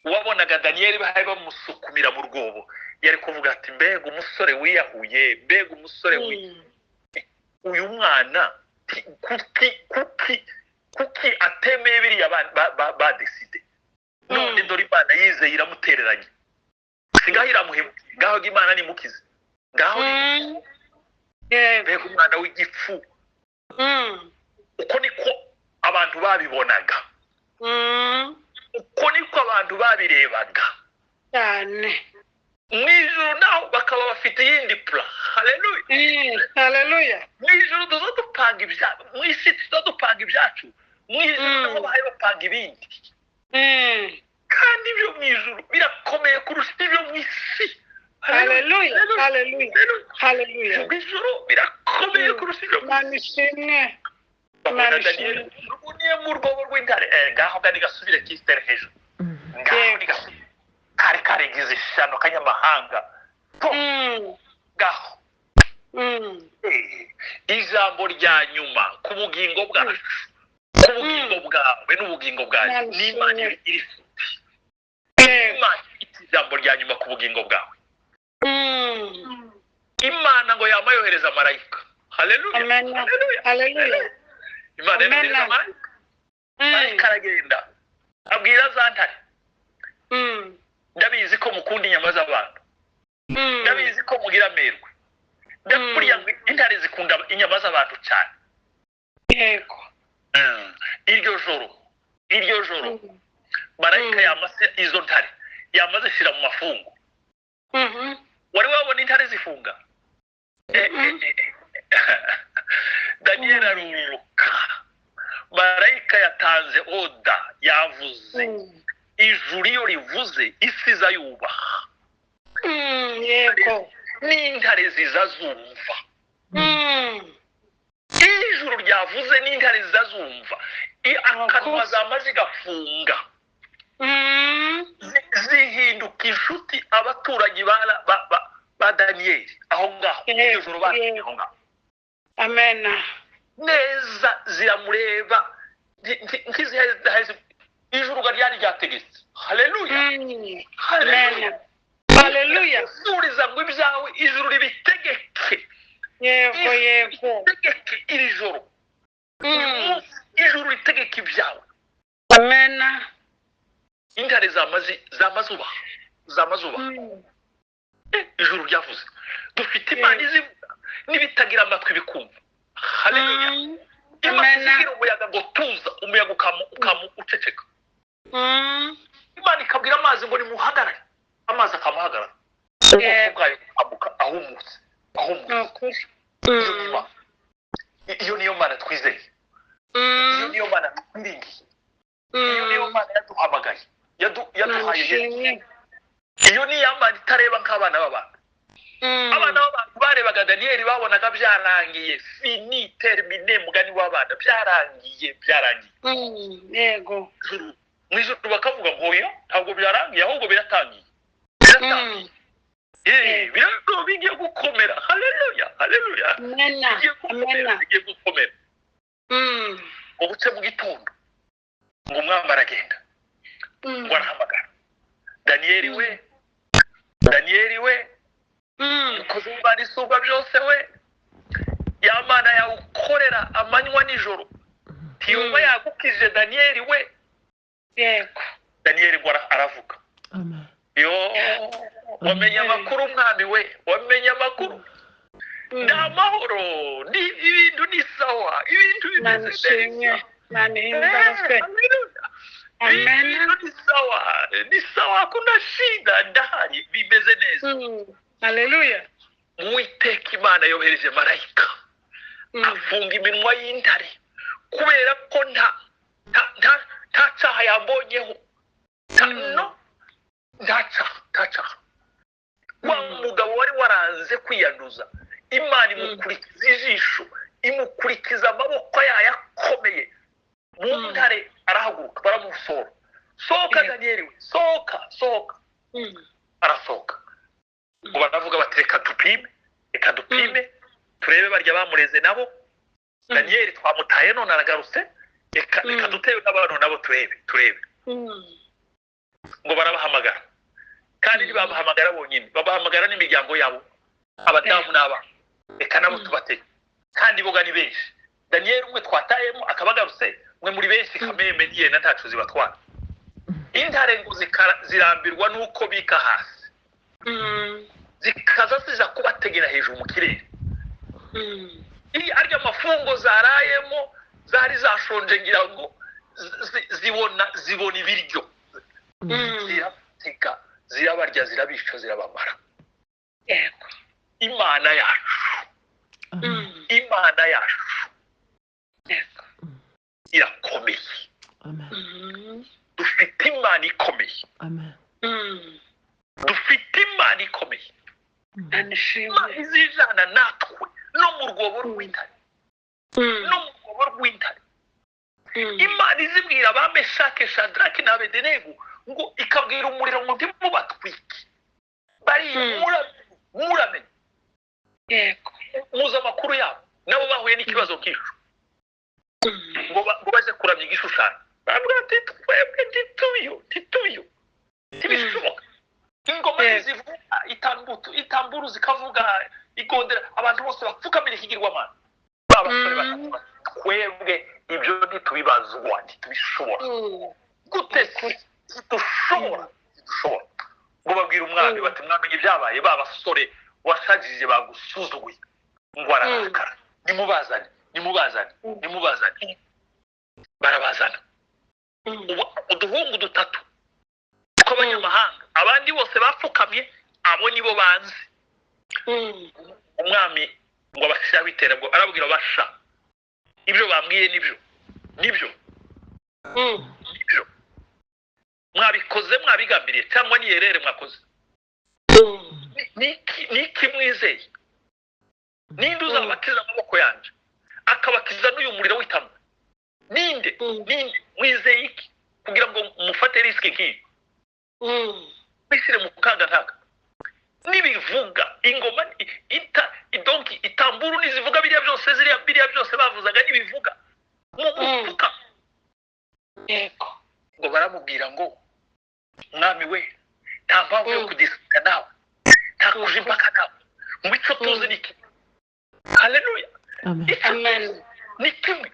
Wabonaga Daniyeli bahari bamusukumira mu rwobo, yari kuvuga ati mbega umusore wiyahuye, mbega umusore uyu mwana kuki atemeye biriya badeside? None dore Imana yizeye iramutereranye, sigaho iramuhemukiye, ngaho Imana nimukize, ngaho mbega umwana w'igifu. Uko niko abantu babibonaga, uko niko abantu babirebaga cyane. Mu ijuru naho bakaba bafite iyindi plan. Haleluya. Haleluya. Mu ijuru tuza dupanga ibyacu, mu isi tuza dupanga ibyacu, mu ijuru naho bahaye bapanga ibindi. Kandi ibyo mu ijuru birakomeye kurusha ibyo mu isi. Haleluya. Haleluya. Haleluya. Mu ijuru birakomeye kurusha ibyo mu Imana isi. ishimwe. Babona Imana Daniyeli ishimwe. rubuniye mu rwobo rw'intare, ngaho gani gasubire kisiteri hejuru, ngaho ni gasubire kari karigize ishyano kanyamahanga ngaho. Ijambo rya nyuma ku bugingo bwacu, ku bugingo bwawe n'ubugingo bwanjye, Imana ni Imana ishimwe. iri Imana ifite ijambo rya nyuma ku bugingo bwawe. Imana ngo yama yohereza marayika. Haleluya. Amen. Haleluya. Haleluya. Imana Amen. yohereza marayika. Marayika aragenda abwira za ntare, ndabizi ko mukunda inyama z'abantu, ndabizi ko mugira amerwe, buriya ngo intare zikunda inyama z'abantu cyane. Yego. Iryo joro marayika yamaze izo ntare, yamaze zishyira mu mafungo. Wari wabona intare zifunga? Daniyeli aruruka, marayika yatanze oda, yavuze. Ijuru iyo rivuze isi iza yubaha. Yego. N'intare ziza zumva. Ijuru ryavuze n'intare ziza zumva. Akanwa zamaze gafunga, zihinduka inshuti abaturanyi ba Daniyeli aho ngaho. Iryo joro bari aho ngaho. Amen. Neza ziramureba nk'iziheze. Ijuru ryari ryategetse. Haleluya. Haleluya. Haleluya. Suriza ngo ibyawe ijuru ribitegeke. Yego, yego. Ribitegeke iri joro. Ijuru ritegeke ibyawe. Amen. Intare zamaze zamazuba. Ijuru ryavuze. Dufite Imana izivuga n'ibitagira amatwi bikumva. Haleluya. Imana izigira umuyaga ngo tuza, umuyaga ukamu uceceka. Imana ikabwira amazi ngo nimuhagarare, amazi akamuhagarara. Ubwoko bwayo bukambuka ahumutse. Iyo niyo Mana twizeye. Iyo niyo Mana twiringiye. Iyo niyo Mana yaduhamagaye, yaduhaye Yesu. Iyo niyo Mana itareba nk'abana b'abantu. Abana b'abantu barebaga Daniyeli babonaga byarangiye, fini termine, mugani w'abana, byarangiye. Yego. Mu ijuru bakavuga ngo oya, ntabwo byarangiye, ahubwo biratangiye. Bigiye gukomera. Haleluya, haleluya. Bigiye gukomera. Ubuce mu gitondo ngo umwami aragenda, ngo arahamagara Daniyeli we, Daniyeli we, umukozi w'Imana isumba byose we, ya Mana yawukorera amanywa nijoro, ntiyumva yagukije Daniyeli we. Yego. Daniyeli ngo aravuga. Amen. Yo, wamenye amakuru umwami we, wamenye amakuru. Ni amahoro, ni ibintu ni sawa, ibintu bimeze neza. Amen. Ibintu ni sawa, ni sawa, hakuna shida, ndahari, bimeze neza. Haleluya. Uwiteka Imana yohereje marayika afunga iminwa y'intare kubera ko nta cyaha yambonyeho. Nta cyaha. Wa mugabo wari waranze kwiyanduza, Imana imukurikiza ijisho, imukurikiza amaboko yayo akomeye. Mu ntare arahaguruka, baramusora. Sohoka. Yego. Daniyeli we, sohoka, sohoka. Arasohoka. Ngo baravuga bati: "Reka dupime, reka dupime, turebe barya bamureze nabo. Daniyeli twamutaye none aragarutse, reka reka dutewe n'abantu nabo, turebe, turebe." Ngo barabahamagara, kandi ntibabahamagara bonyine, babahamagara n'imiryango yabo, abadamu n'abana. Reka nabo tubatege, kandi boga ni benshi. Daniyeli umwe twatayemo akaba agarutse, mwe muri benshi kameme niyenda ntaco zibatwara. Intare ngo zirambirwa n'uko bika hasi, zikaza ziza kubategera hejuru mu kirere. Iyo arya mafungo zarayemo, zari zashonje, ngira ngo zibona ibiryo, ziratega, zirabarya, zirabica, zirabamara. Imana yacu, Amen. Imana yacu irakomeye. Amen. Dufite Imana ikomeye. Amen. Dufite Imana ikomeye. Imana ishimwe. Imana izijana natwe no mu rwobo rw'intare, no mu rwobo rw'intare. Imana izibwira ba Meshake, Shadraki na Abedenego, ngo ikabwira umuriro ngo ntimubatwike bari. Muramenye, muramenye. Muzi amakuru yabo, nabo bahuye n'ikibazo nk'icyo, ngo baze kuramya igishushanyo. Baravuga ati: "Twebwe ntitubiyo, ntitubiyo, ntibishoboka." Ingoma zivuga, itambutu, itamburu zikavuga, igondera, abantu bose bapfukamira ikigirwamana. Ba basore batatu bati: "Twebwe ibyo ntitubibazwa, ntitubishobora." Gute se? Ntidushobora, ntidushobora. Ngo babwira umwami bati: "Mwamenye ibyabaye, ba basore washajije bagusuzuguye." Ngo ararakara: "Nimubazane, nimubazane, nimubazane." Barabazana. Ubu uduhungu dutatu tw'abanyamahanga, abandi bose bapfukamye, abo nibo banze. Umwami ngo abashyiraho iterabwoba, arababwira: "Basha, ibyo bambwiye nibyo, nibyo, nibyo mwabikoze mwabigambiriye, cyangwa ni erreur mwakoze? Ni iki mwizeye? Ninde uzabakiza amaboko yanjye, akabakiza n'uyu muriro w'itanura? Ninde? Ninde? Mwizeye iki kugira ngo mufate risque nk'iyi, wishyire mu kaga nkaka? Nibivuga ingoma ita idonki itamburu, nizivuga biriya byose, ziriya biriya byose bavuzaga, nibivuga mu mufuka." Ngo baramubwira ngo: "Mwami we, nta mpamvu yo kudisika nawe, nta kuja impaka nawe, mu icyo tuzi ni kimwe." Haleluya! Amen. Icyo Amen. tuzi ni kimwe,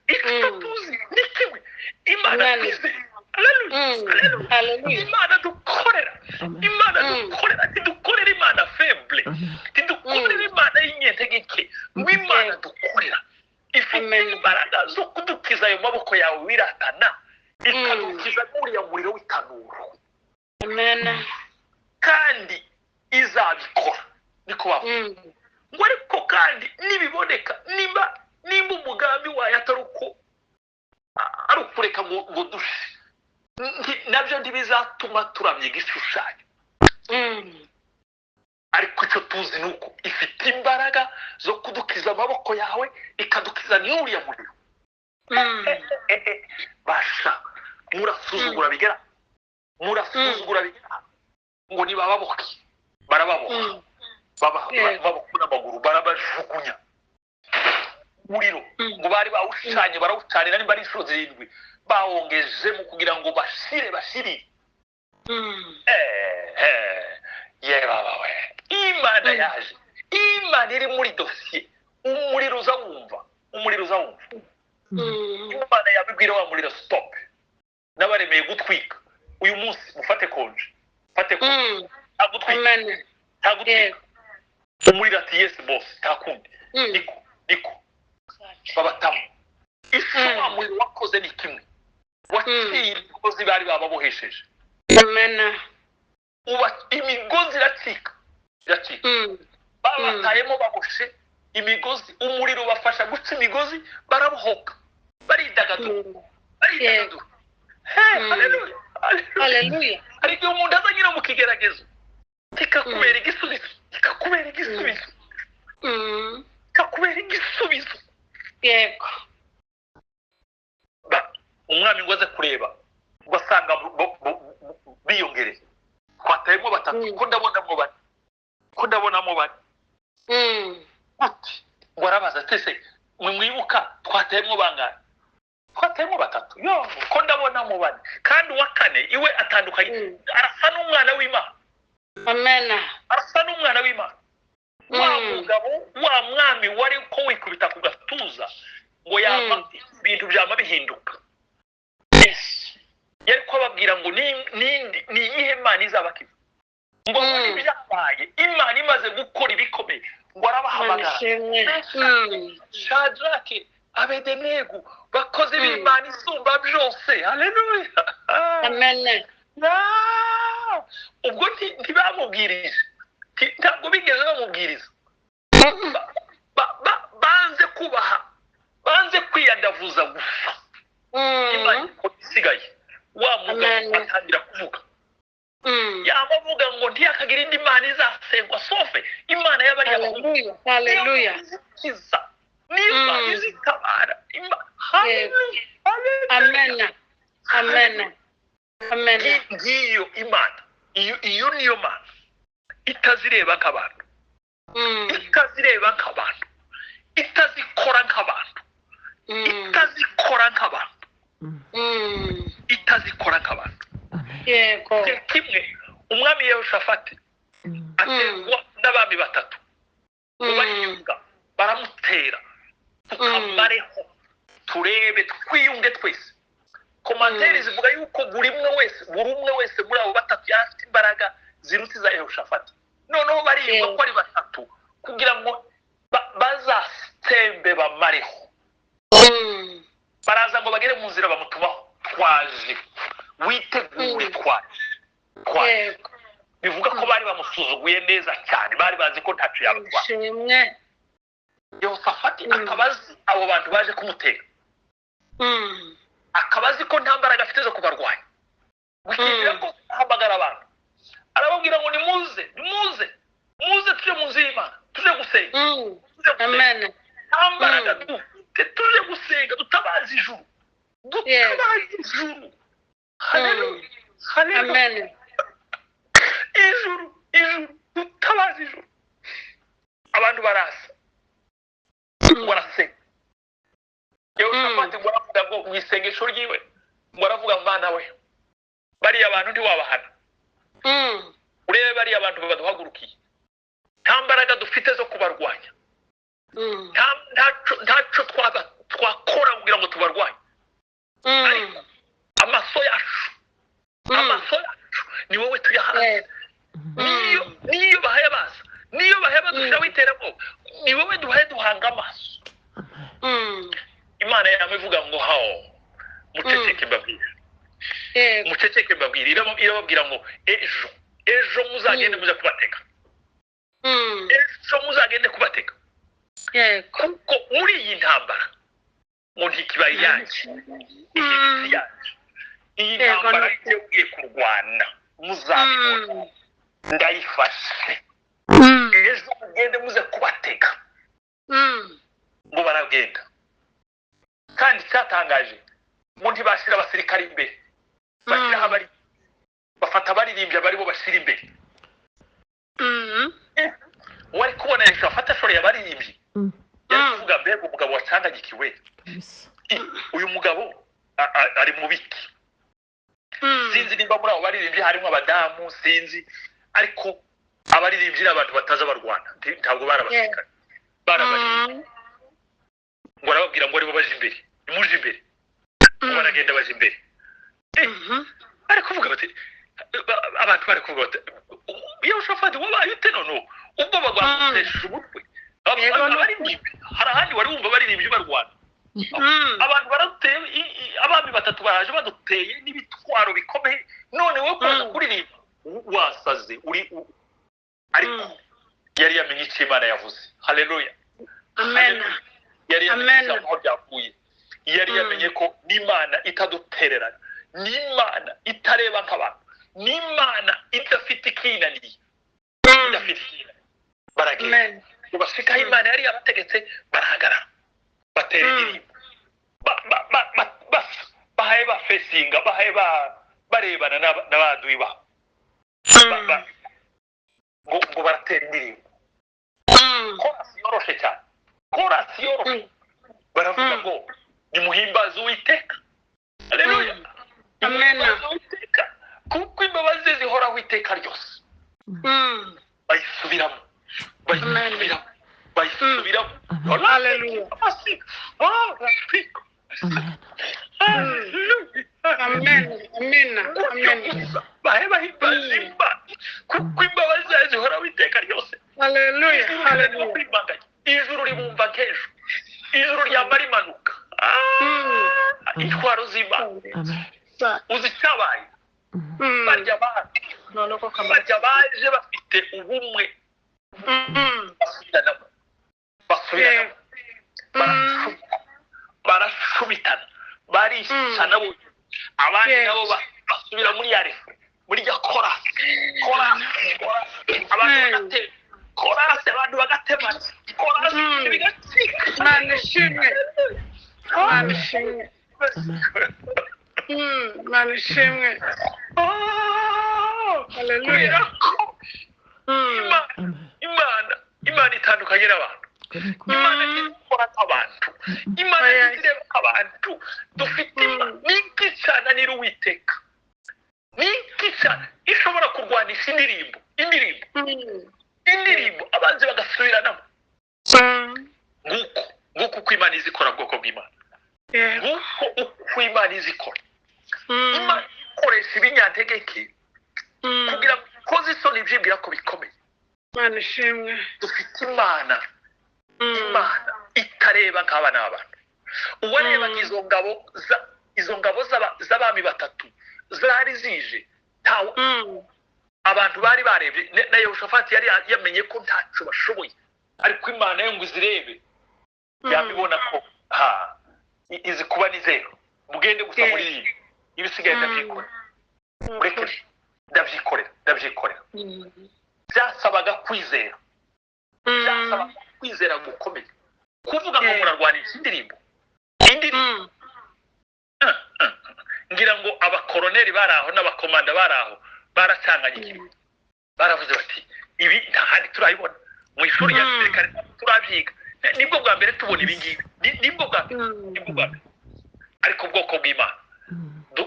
icyo tuzi ni kimwe: Imana Amen. twizeye. Haleluya! Haleluya! Hallelujah. Imana dukorera, Amen. Imana dukorera, ntidukorera Imana faible, Amen. ntidukorera Imana y'inyentege nke. Ngo Imana dukorera ifite Amen. imbaraga zo kudukiza ayo maboko yawe wiratana, ikadukiza n'uriya muriro w'itanuro, Amen. kandi izabikora." Niko bavuga. Ngo ariko kandi nibiboneka, nimba umugambi wayo atari uko ari ukureka ngo dushe, nabyo ntibizatuma turamya igishushanyo. Ariko icyo tuzi ni uko ifite imbaraga zo kudukiza amaboko yawe, ikadukiza n'uriya muriro. Basha, murasuzugura bigera, murasuzugura bigera. Ngo nibababoke, barababoha, babakura amaguru, barabajugunya umuriro. Ngo bari bawucanye, barawucanira nimba ari inshuro zirindwi, bawongejemo kugira ngo bashire, bashirire. Ye baba we, Imana yaje, Imana iri muri dosiye, umuriro uza wumva, umuriro uza wumva. Imana yabibwira wa muriro: "Stop, n'abaremeye gutwika uyu munsi, mufate konje, mufate konje, nta gutwika, Amen. nta gutwika." Umuriro ati: "Yes boss, nta kundi." Niko niko babatamo icyo wa muriro wakoze ni kimwe: waciye imigozi bari bababohesheje. Amen. Uba imigozi iracika, iracika. Babatayemo baboshe imigozi, umuriro ubafasha guca imigozi, barabohoka, baridagadura, baridagadura. Hey, haleluya, haleluya! Hallelujah. Hari igihe umuntu aza anyura mu kigeragezo kikakubera igisubizo, kikakubera igisubizo, kikakubera igisubizo. Umwami ngo aze kureba Ugasanga biyongereye, twatayemo batatu, ko ndabonamo bane, ko ndabonamo bane. Gute? Ngo arabaza ati: "Ese mwe mwibuka twatayemo bangahe?" "Twatayemo batatu." "Yo, ko ndabonamo bane, kandi uwa kane iwe atandukanye, arasa n'umwana w'Imana." Amen. Arasa n'umwana w'Imana wa mugabo wa mwami wari ko wikubita ku gatuza ngo yama ibintu byama bihinduka. Yari kubabwira ngo ni iyihe Mana izabakiza, ngo abone ibyabaye, Imana imaze gukora ibikomeye, ngo Imana arabahamagara: ishimwe. "Shadrake, Abedenego, bakozi b'Imana isumba byose, haleluya!" Amen. Ah! Ubwo ntibamubwirije, ntabwo bigeze bamubwiriza. Banze kubaha, banze kwiyandavuza gusa. Imana ikora isigaye. Wa mugabo Amen. atangira kuvuga, yaba avuga ngo ntiyakagira indi mana izasengwa sauf Imana y'abariya bahungu. Hallelujah. Hallelujah. Izikiza, niyo Imana izitabara. Haleluya, haleluya. Amen. Amen. Amen. Ngiyo Imana, iyo niyo Mana itazireba nk'abantu, itazireba nk'abantu, itazikora nk'abantu, itazikora nk'abantu, itazikora nk'abantu. Amen. Igihe kimwe umwami Yehoshafati aterwa n'abami batatu ngo bariyunga, baramutera: "Tukamareho, turebe twiyunge twese." Commentaires zivuga yuko buri umwe wese muri abo batatu yari afite imbaraga ziruta iza Yehoshafati. Noneho bariyunga ko ari batatu kugira ngo bazatsembe, bamareho. Baraza ngo bagere mu nzira, bamutumaho: "Twaje, witegure, twaje, twaje." Bivuga ko bari bamusuzuguye neza cyane, bari bazi ko ntacyo yabatwara. Ishimwe. Yehoshafati akaba azi abo bantu baje kumutera, akaba azi ko nta mbaraga afite zo kubarwanya. Gukingira ko ahamagara abantu, arababwira ngo: "Nimuze, nimuze, muze tuje mu nzu y'Imana, tuje gusenga, tuje gusenga." Amen. Nta mbaraga dufite, tuje gusenga, dutabaza ijuru, dutabaza ijuru. Haleluya, haleluya! Amen. Ijuru, ijuru, dutabaza ijuru. Abantu barasa, barasenga. Yehoshafati ngo aravuga ngo mu isengesho ryiwe, ngo aravuga: "Mana we, bariya bantu ntiwabahana? Urebe bariya bantu baduhagurukiye, nta mbaraga dufite zo kubarwanya, ntaco twakora kugira ngo tubarwanye, ariko amaso yacu, amaso yacu ni wowe tuyahanze. Niyo bahaye baza, niyo bahaye badushyiraho iterabwoba, ni wowe duhaye duhanga amaso." Imana yawe ivuga ngo: "Hawo, muceceke mbabwire." "Muceceke mbabwire." Irababwira ngo: "Ejo, ejo muzagende, muze kubatega. Ejo muzagende kubatega, kuko muri iyi ntambara ngo ntikibaye iyanjye, iyi yanjye, iyi ntambara iyo ugiye kurwana muzabibona, ndayifashe. Ejo mugende muze kubatega." Ngo baragenda, kandi icyatangaje ngo ntibashyira abasirikare imbere, bashyiraho abari bafata abaririmbyi, abaribo bashyira imbere. Uwari kubona hejuru afata ashoreye abaririmbyi, yari kuvuga: "Mbega umugabo wacangagikiwe!" Kabisa. Uyu mugabo ari mu biki? Sinzi nimba muri abo baririmbyi harimo abadamu, sinzi, ariko abaririmbyi ni abantu bataza barwana. Ntabwo bari abasirikare, bari abaririmbyi. Ngo arababwira ngo aribo baje imbere: "Nimuje imbere." Ngo baragenda, baje imbere. Bari kuvuga bati, abantu bari kuvuga bati: "Yehoshafati, wabaye ute noneho? Ubwoba bwagutesheje umutwe." Abaririmbyi, hari ahandi wari wumva abaririmbyi barwana? "Abantu baraduteye, abami batatu baraje baduteye n'ibitwaro bikomeye, none wowe kuza kuririmba, wasaze uri ariko yari yamenye icyo Imana yavuze. Haleluya! Amen. Yari yamenye Amen. ijambo aho ryavuye, yari yamenye ko n'Imana itadutererana, n'Imana itareba nk'abantu, n'Imana idafite ikinaniye, idafite ikinaniye. Baragenda. Amen. Ngo bashike aho Imana yari yabategetse, barahagarara, batera indirimbo, bahaye bafesinga, bahaye ba Barebana n'abaduyi babo, ngo baratera indirimbo, korasi yoroshe cyane, korasi yoroshe. Baravuga ngo: "Nimuhimbaze Uwiteka, haleluya, nimuhimbaze Uwiteka kuko imbabazi ze zihoraho iteka ryose." Bayisubiramo, bayisubiramo, bayisubiramo. Hallelujah. Amen. Amen. Amen. Bahe bahimbaza Imana kuko imbabazi zayo zihoraho iteka ryose. Hallelujah. Ijuru Hallelujah. ririmo, ijuru ribumva nk'ejo, ijuru ryamara imanuka. Intwaro z'Imana. Uzi icyabaye? Barya baje, barya baje bafite ubumwe, basubiranamo, basubiranamo, barashumitana, barishana bo. Abandi nabo basubira muri ya refrain, muri ya korasi, korasi, korasi, abantu bagatema korasi, abantu bagatemana korasi, bigacika. Imana ishimwe. Imana ishimwe. Imana ishimwe. Ah, Hallelujah. kubera ko Imana, Imana, Imana itandukanye n'abantu. Imana ntikora nk'abantu, Imana Oya. ntireba nk'abantu. Dufite Imana. Ni iki cyananira Uwiteka? Ni iki cyane ishobora kurwanisha indirimbo, indirimbo, indirimbo, abanzi bagasubiranamo? Nguko, nguko uko Imana izikora, bwoko bw'Imana. Nguko uko Imana izikora. Imana ikoresha ibinyantegeke kugira ngo ikoze isoni ibyibwira ko bikomeye. Imana ishimwe. Dufite Imana, Imana itareba nk'abana b'abantu. Uwarebaga izo ngabo izo ngabo z'abami batatu zari zije, ntawe abantu bari barebye na Yehoshafati yari yamenye ko ntacyo bashoboye, ariko Imana yo ngo izirebe, yabibona ko ha izi kuba ni zero. Mugende gusa muri iyi, ibisigaye ndabyikorera, mureke ndabyikorera, ndabyikorera. Byasabaga kwizera, byasabaga kwizera gukomeye kuvuga ngo murarwanisha indirimbo, indirimbo. Ngira ngo abakoroneri bari aho n'abakomanda bari aho baracanganyikiwe, baravuze bati: "Ibi nta handi turabibona mu ishuri rya gisirikare, ntabwo turabyiga. Nibwo bwa mbere tubona ibi ngibi. Nibwo bwa mbere, nibwo bwa mbere." Ariko ubwoko bw'Imana,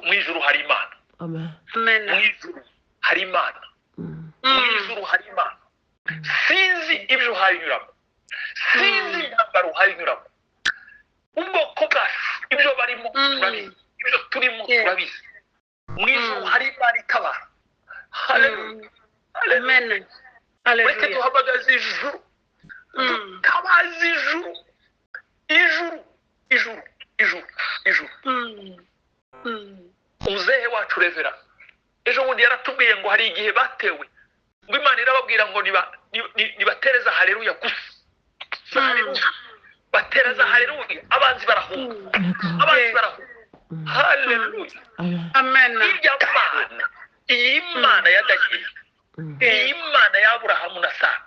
mu ijuru hari Imana. Amen. Amen. Mu ijuru hari Imana. Mu ijuru hari Imana. Sinzi ibyo uhaye unyuramo, sinzi intambara uhaye unyuramo. Ubwoko bwacu ibyo barimo turabizi, ibyo turimo turabizi. Mu ijuru hari Imana itabara. Haleluya, haleluya. Amen. Reka Hallelujah. duhamagaze ijuru, dutabaze ijuru, ijuru, ijuru, ijuru, ijuru. Muzehe wacu Reverend ejo bundi yaratubwiye ngo hari igihe batewe, ngo Imana irababwira ngo nibatereza haleluya gusa. Haleluya, batereza haleluya, abanzi barahunga. Abanzi barahunga. Haleluya. Amen. Amen. Irya Mana, iyi Mana ya Daniyeli, iyi Mana ya Aburahamu na Sara,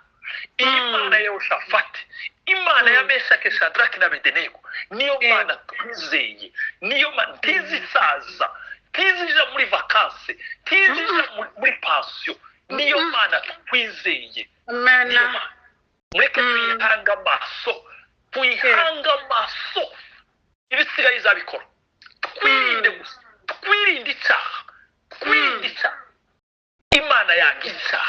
iyi Mana ya Yehoshafati, Imana ya Meshake, Shadraki na Abedenego, niyo Mana twizeye, niyo Mana ntizisaza, ntizija muri vacances, ntizija muri pansiyo. Niyo Mana twizeye. Amen. Niyo Mana. Mureke tuyihanga amaso, tuyihanga amaso, ibisigaye izabikora. Twirinde gusa, twirinde icyaha, twirinde icyaha. Imana yanga icyaha.